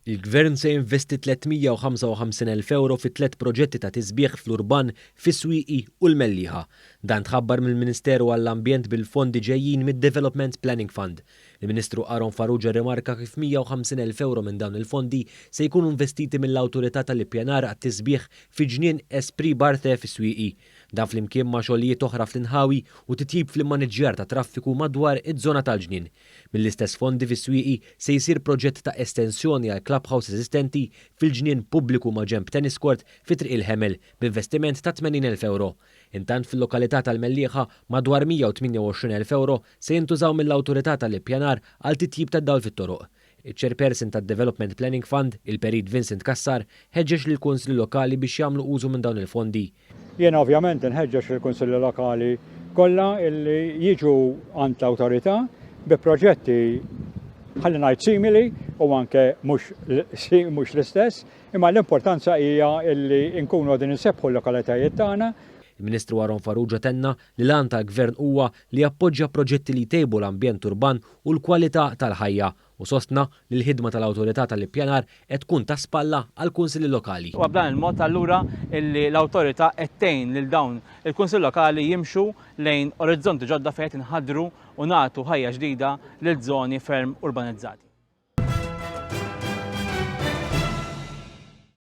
Il-Gvern se jinvesti 355,000 ewro fi tlett proġetti ta' tisbiħ fl-urban fis-Swieqi u l-Mellieħa. Dan tħabbar mill-Ministeru għall-Ambjent bil-fondi ġejjin mid-Development Planning Fund. Il-Ministru Aaron Farrugia rrimarka kif 150,000 ewro minn dawn il-fondi se jkunu investiti mill-Awtorità tal-Ippjanar għat-tisbiħ fi Ġnien Esprit Barthe fis-Swieqi. Dan flimkien ma' xogħlijiet oħra fl-inħawi u titjib fl-immaniġġjar tat-traffiku madwar iż-żona tal-ġnien. Mill-istess fondi fis-Swieqi se jsir proġett ta' estensjoni għal clubhouse eżistenti fil-ġnien pubbliku maġenb tennis court fi Triq il-Ħemel b'investiment ta' 80,000 ewro. Intant fil-lokalità tal-Mellieħa madwar 128,000 ewro se jintużaw mill-Awtorità tal-Ippjanar għal titjib tad-dawl fit-toroq. Iċ-Chairperson tad-Development Planning Fund, il-Perit Vincent Cassar, ħeġġeġ lill-Kunsilli Lokali biex jagħmlu użu minn dawn il-fondi. Jiena ovvjament inħeġġeġ lill-Kunsilli Lokali kollha illi jiġu għand l-Awtorità bi proġetti ħalli ngħid simili u anke mhux mhux l-istess, imma l-importanza hija illi nkunu qegħdin insebbħu l-lokalitajiet tagħna. Il-Ministru Aaron Farrugia tenna li l-għan tal-Gvern huwa li jappoġġja proġetti li jtejbu l-ambjent urban u l-kwalità tal-ħajja u sostna li l-ħidma tal-Awtorità tal-Ippjanar qed tkun ta' spalla għall-Kunsilli Lokali. Huwa b'dan il-mod allura illi l-Awtorità qed tgħin lil dawn il-Kunsill Lokali jimxu lejn orizzonti ġodda fejn qed inħaddru u nagħtu ħajja ġdida lil żoni ferm urbanizzati.